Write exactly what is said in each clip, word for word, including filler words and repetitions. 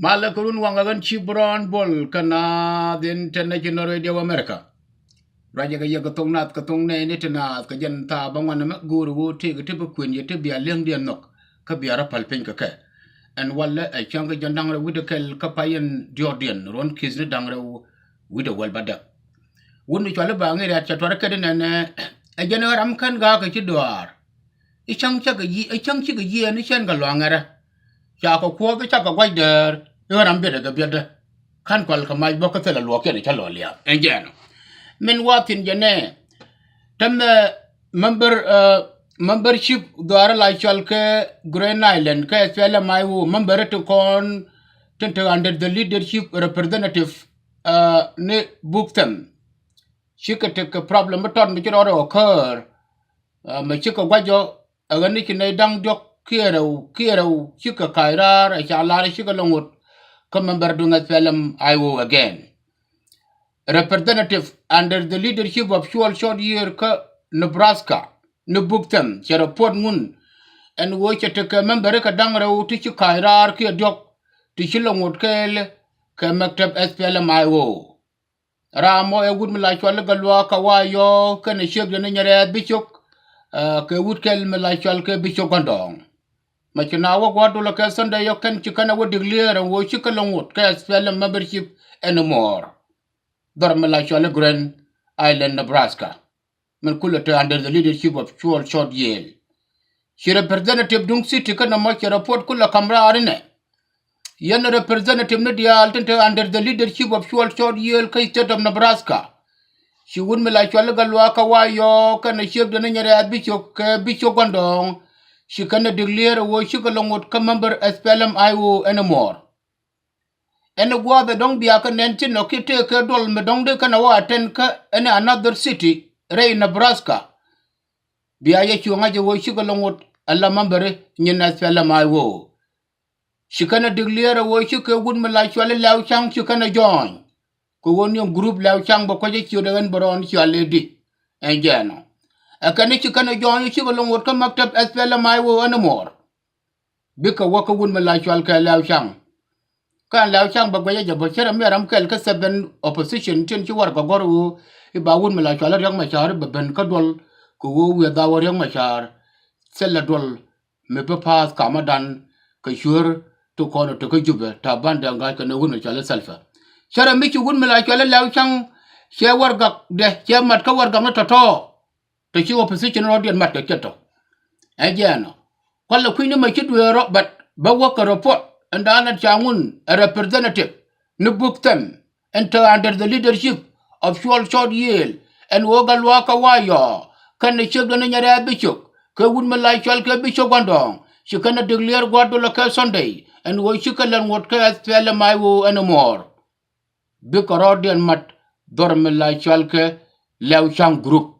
Malɛ kɛ run waŋ ɛ ɣän ci Brown Bol kä Naath International Radio America. Ruacɛ kɛ yɛ kɛ thok Naath kɛ thok nɛɛni ti Naath kɛ jɛn thaap aŋuan ɛmɛ go̱o̱ri ɣöö tëëkɛ ti bi kuën yɛ ti bia li̱eŋdiɛn nhɔk kä bia rɔ päl piny kɛ kɛ. Ɛn walɛ ɛ cäŋ kɛ jɛn da̱ŋ rɛw wi̱cdɛ kɛl kä pay ɛn diɔ̱ɔ̱kdiɛn ruɔ̱n ki̱thni da̱ŋ rɛw wi̱cdɛ wäl bädäk. Wut mi cuali ba ŋi̱i̱c riat cɛ tuar kɛt inɛnɛ ɛ jɛn ɣän ram kän ga̱a̱k kɛ ci dɔaar. I̱ cäŋ cä kɛ yi, i̱ cäŋ cikɛ yiëë ni cɛn kɛ luaŋ ŋɛrɛ. Ca kɛ kuɔth i̱ ca kɛ gua̱c däär i̱ ɣän ram biɛtdɛ kɛ biɛtdä. Ka̱n kual kɛ mac bä kä thilɛ luɔɔkiɛn i̱ cä lɔ liaap ɛn jɛɛn ɔ. Min wa thi̱n jɛ nɛ tɛmɛ member, membership dhuaarä la cual kɛ Green Island kɛ S P L M I O member ti kɔn tin te under the leadership representative ni buk them. Cikɛ tekɛ problem mi tɔt mi ci rɔɔdɛ occur. Mɛ cikɛ gua̱c jɔ ɛ ɣän ni ci nɛy da̱ŋ diɔ̱k kiɛ rɛw kiɛ rɛw cikɛ ka̱c raar ɛ ca lar cikɛ lɔ ŋot. Kä member duŋ S P L M I O again. Representative under the leadership of Cuɔl Cɔt Yiëër kä Nebraska ni buk them cɛ report ŋun. Ɛn ɣöö cɛ tekɛ member kɛ da̱ŋ rɛw ti ci ka̱c raar kiɛ diɔ̱k ti ci lɔ ŋot kɛɛl kɛ mɛktäp S P L M I O. Ram mɔ ɛ wut mi la cual i̱ Gatluak Kawayɔ kɛnɛ ciekdɛ ni Nyarɛth Bicok. Kɛ wut kɛl mi la cual kɛ Bicok Guandɔŋ. Mɛ ci na wä gua̱a̱r dulä kɛ Sunday yɔ kɛn ci kɛn ɛ wä declare ɛn ɣöö cikɛ lɔ ŋot kɛ S P L M membership anymore. Dhɔr mi la cual i̱ Green Island, Nebraska. Min kulɛ te under the leadership of Cuɔl Cɔt Yiëër. Ci representative duŋ city kä nɔmɔ cɛ report kulɛ ka̱m raar inɛ. Yɛn representative ni diaal tin te under the leadership of Cuɔl Cɔt Yiëër kä state of Nebraska. Ci wut mi la cual i̱ Gatluak Kawayɔ kɛnɛ ciekdɛ ni Nyarɛth Bicok kɛ Bicok Guandɔŋ. Ci kɛn ɛ declare ɛ ɣöö cikɛ lɔ ŋot kä member S P L M I O anymore. Ɛn ɛ gua̱a̱th ɛ dɔ̱ŋ bia kɛ nɛn ci nɔ ki tëëkɛ duɔl mi dɔ̱ŋ dee kɛn ɛ wä attend kä ɛn ɛ another city rɛy Nebraska. Bia yɛ cuɔ̱ŋ ŋa̱c ɛ ɣöö cikɛ lɔ ŋot ɛ la member nyin S P L M I O. Ci kɛn ɛ declare ɛ ɣöö cikɛ wut mi la cual i̱ Lɛw Ca̱ŋ ci kɛn ɛ join. Kɛ ɣöö ni group Lɛw Ca̱ŋ bɛ kuec ɛ ciötdɛ ɣän bɛ rɔɔn cual i̱ di. Ɛn jɛɛn ɔ. Ɛ kɛn i̱ ci kɛn ɛ join i̱ cikɛ lɔ ŋot kä mɛktäp S P L M I O anymore. Bikɛ wä kä wut mi la cual kɛ Lɛw Ca̱ŋ. Kɛn Lɛw Ca̱ŋ bɛ guɛc ɛ jɛ bä cärɛ mi ram kɛl kä seven opposition tin ci warɛgak gɔ̱r ɣöö i̱ ba wut mi la cual i̱ Riɛk Macar i̱ bɛ ben kä duɔl kɛ ɣöö wi̱i̱ dhawä Riɛk Macar. Thilɛ duɔl mi bi pa̱a̱th kamädan kɛ cuer ti kɔn ɔ tekä Jubɛ Taban Deng Gai kɛnɛ wut mi cual i̱ Salva. Cärɛ mi ci wut mi la cual i̱ Lɛw Ca̱ŋ cɛ warɛgakdɛ cɛ mat kä warɛgakni tɔ̱tɔ̱. Te ci opposition rɔɔdiɛn mat kɛ ce̱t tɔ. Ɛ jɛɛn ɔ. Kualɛ kui̱ni mɛ ci dueer rɔ, but bä wäk kɛ report ɛn da̱a̱n ɛ ca ŋun ɛ representative ni buk them ɛn te under the leadership of Cuɔl Cɔt Yiëër ɛn ɣöö Gatluak Kawayɔ kɛnɛ ciekdɛ ni Nyarɛth Bicok kɛ wut mi la cual kɛ Bicok Guandɔŋ ci kɛn ɛ declare gua̱a̱r dulä kɛ Sunday ɛn ɣöö cikɛ lɛ ŋot kɛ S P L M I O anymore. Bikɛ rɔɔdiɛn mat dhɔr mi la cual kɛ Lɛw Ca̱ŋ group.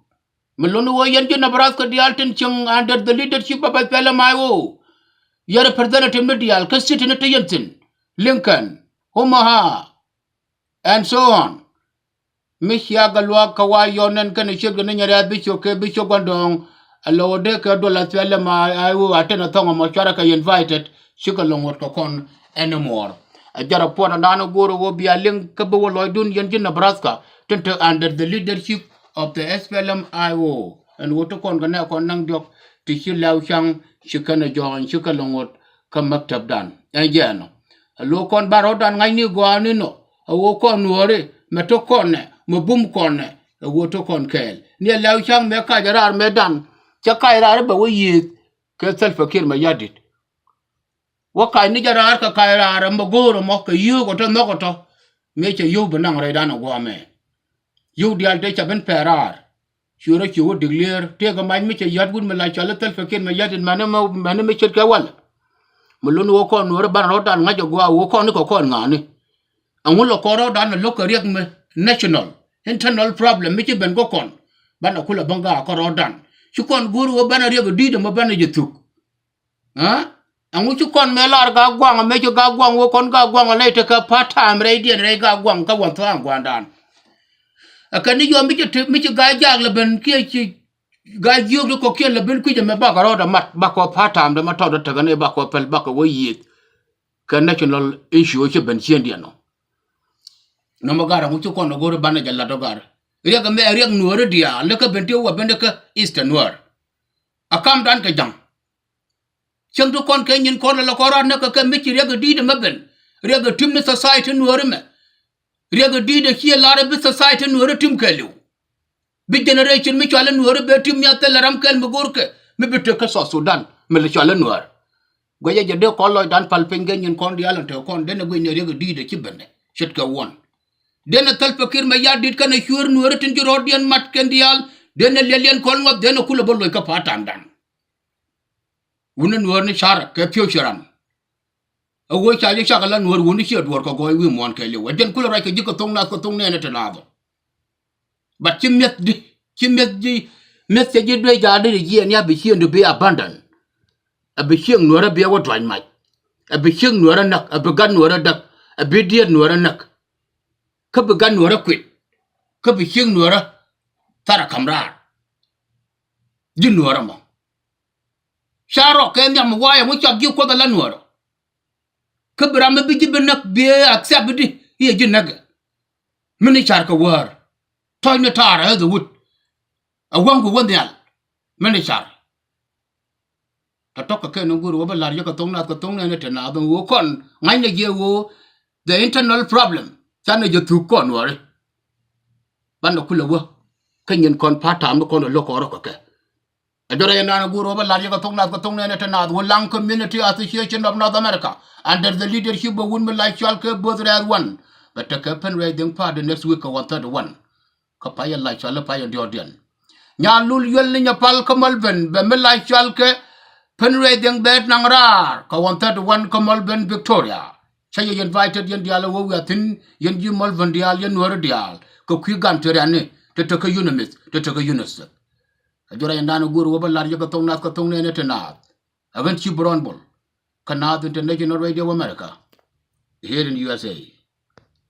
Mi luni wä yɛn ji̱ Nebraska diaal tin cieŋ under the leadership of S P L M I O. Yɛ representative ni diaal kä city ni te yɛn thi̱n, Lincoln, Omaha, and so on. Mi cia Gatluak Kawayɔ nɛn kɛnɛ ciekdɛ ni Nyarɛth Bicok kɛ Bicok Guandɔŋ. Ɛ lɔ wä dee kɛ duɔl S P L M I O a ten a thɔŋ ɛmɔ cuarɛ kɛ invited. Cikɛ lɔ ŋot kɛ kɔn anymore. Ɛ jɛ report ɛn da̱a̱n ɛ go̱o̱r ɛ ɣöö bia liŋ kä bi wä lɔcdun yɛn ji̱ Nebraska tin te under the leadership of the S P L M I O. Ɛn ɣöö ti kɔn kɛ nɛ kɔn naŋ diɔ̱k ti ci Lɛw Ca̱ŋ ci kɛn ɛ join cikɛ lɔ ŋot kä maktabdan. Ɛn jɛ ɛnɔ. Ɛ lo̱o̱ kɔn ba rɔ̱dan ŋa̱cni gɔaa ni nɔ. Ɛ ɣöö kɔn nuɔ̱ɔ̱ri mɛ ti kɔn nɛ mɛ bum kɔn nɛ. Ɛ ɣöö ti kɔn kɛɛl ni ɛ Lɛw Ca̱ŋ mɛ kac ɛ raar mɛ dan. Cɛ kac raar bɛ wä yiëëth kɛ Salva Kiir Mayardit. Wä kac ni jɛ raar kɛ kac raar ɛmɛ go̱o̱r ɛmɔ kɛ yio̱o̱k ɔ tɔ nhɔk ɔ tɔ. Mëë cɛ yio̱w bi naŋ rɛydan ɛ guɔ̱ɔ̱mɛ. Yio̱w diaal tëë ca ben pɛr raar. Cuɛ rɔ ci wä declare tëëkɛ mac mi cɛ yat wut mi la cɔal i̱ Salva Kiir Mayardit mɛni mi, mɛni mi ce̱tkɛ walɛ. Mi luni wä kɔn nuɔ̱ɔ̱ri banɛ rɔ̱dan ŋa̱c ɛ gua̱a̱ wä kɔn ni kɛ kɔn ŋa̱a̱ni. Ɛŋu lɔ kɔn rɔ̱dan ɛ lo̱k kɛ riɛk mi national, internal problem mi ci ben kä kɔn. Banɛ kulɛ bäŋ gaak kɔn rɔ̱dan. Ci kɔn go̱o̱r wä banɛ riɛk ɛ di̱i̱t ɛmɔ banɛ jɛ thuk. Aa? Ɛŋu ci kɔn mëë lar Gaaguaŋ, mëë ci Gaaguaŋ wä kɔn Gaaguaŋ ɔ nɛy tekɛ part time rɛydiɛn rɛy Gaaguaŋ kä wä tha̱a̱ŋ gua̱a̱ndan. Ɛ kɛn ni yɔm mi ci te, mi ci Gaajaak lɛ ben kiɛ ci Gaajiök ti kɔ̱kiɛn lɛ ben kui̱c ɛmɛ bakɛ rɔɔdɛ mat, bakɛ part time dɛ ma tɔt dɛ tekɛ ni bakɛ päl bakɛ wä yiëëth. kɛ national issue ci ben ciëndiɛn ɔ. Nɔmɔ gar ɛŋu ci kɔn ɛ go̱r banɛ jɛ lat ɔ gar. Riɛk ɛmɛ riɛk Nuääri diaal ni kä ben ti wä ben kä Eastern Nuäär. A kamdan kɛ ja̱ŋ. Cieŋ ti kɔn kɛ nyin kɔn lɛ lɛ kɔn rat näk kɛ kɛ mi ci riɛk ɛ di̱i̱t ɛmɛ ben. Riɛk ɛ tim ni society Nuääri mɛ. Riɛk ɛ di̱i̱t ɛ ci ɛ lar ɛ bi society Nuääri tim kɛɛliw. Bi generation mi cɔal ɛ Nuääri bɛ tim mi a thilɛ ram kɛl mi go̱rkɛ mi bi tek kä South Sudan mi lɛ cɔal ɛ Nuäär. Guɛcɛ jɛ dee kɔn lɔcdan pal piny kɛ nyin kɔn diaal ɛn te kɔn denɛ guic ni riɛk ɛ di̱i̱t ɛ ci ben ɛ ce̱tkɛ wuɔ̱n. Denɛ Salva Kiir Mayardit kɛnɛ cuëër Nuääri tin ci rɔɔdiɛn mat kɛn diaal denɛ liɛliɛn kɔn ŋuɔth denɛ kulɛ bä loc kä part time dan. Wuni Nuäär ni car kɛ piööc ram. Ɛ wee ca ji̱ cakɛ la Nuäär wuni ciɛ duɔ̱ɔ̱r kɛ gɔɔy wi̱i̱ muɔ̱ɔ̱n kɛɛliw ɛ jɛn kulɛ ruac kɛ ji̱ kɛ thoŋ nath kɛ thoŋ nɛɛni te naath ɔ. But ci mi̱eth di ci mi̱eth ji̱ mi̱eth cɛ ji̱ duee jaatdi ti jiɛɛn ya bi cieŋdu bi abandon. Ɛ bi cieŋ Nuäärä bi ɛ wä duac mac. Ɛ bi cieŋ Nuäärä näk ɛ bi gat Nuäärä däk. Ɛ bi diet Nuäärä näk. Kä bi gat Nuäärä kuit. Kä bi cieŋ Nuäärä tharɛ ka̱m raar. Ji̱ Nuäärä mɔ. Ca rɔk kɛ nhiam wayɛ ŋu cak ji̱ kuoth ala Nuäärä. Kä bi ram mi bi ji̱ bi näk bi accept di i̱ ɛ ji̱ näkɛ. Mini car kɛ wäär tɔ̱cni taar ɛ dhɛ wut. Ɛ wäŋ ku wä nhial mini car. Tɔ tɔk kɛ kɛn ni guur wä bä la̱r yɛ kɛ thoŋ nath kɛ thoŋ nɛɛni te naath ɣöö kɔn ŋa̱cnɛ jiɛ ɣöö the internal problem canɛ jɛ thuk kɔn Nuääri. Banɛ kulɛ wä kä nyin kɔn part time ni kɔn ɛ lo̱k kɔn rɔ kɛ kɛ. A jɔrɛ yɛ naan a guur wä bä lar yɛ kɛ thok nath kɛ thok nɛɛnɛ te naath wä Laŋ Community Association of North America under the leadership of wun mi la cɔal kɛ Both Rɛɛth Wan. Bɛ tekɛ pen rɛy dhiŋ pa̱a̱t the next week kɛ one thirty one. Kä pay yɛ la cɔal i̱ pay yɛ diɔ̱ɔ̱diɛn. Nya lul yuel ni nyɛ pal kä Melbourne bɛ mi la cɔal kɛ pen rɛy dhiŋ bɛ naŋ raar kɛ one thirty one kä Melbourne, Victoria. Cä yɛ invited yɛn diaal ɛ wä wiathin yɛn ji̱ Melbourne diaal yɛn Nuääri diaal kɛ kui̱ gan ti rɛ̈ni te tekɛ UNMISS te tekɛ UNICEF. Ɛ jɔrɛ yɛn dan ɛ guur wä bä lar yɛ kɛ thok nath kɛ thok nɛɛnɛ te naath. Ɛ ɣän ci Brown Bol kä Naath International Radio of America here in U S A.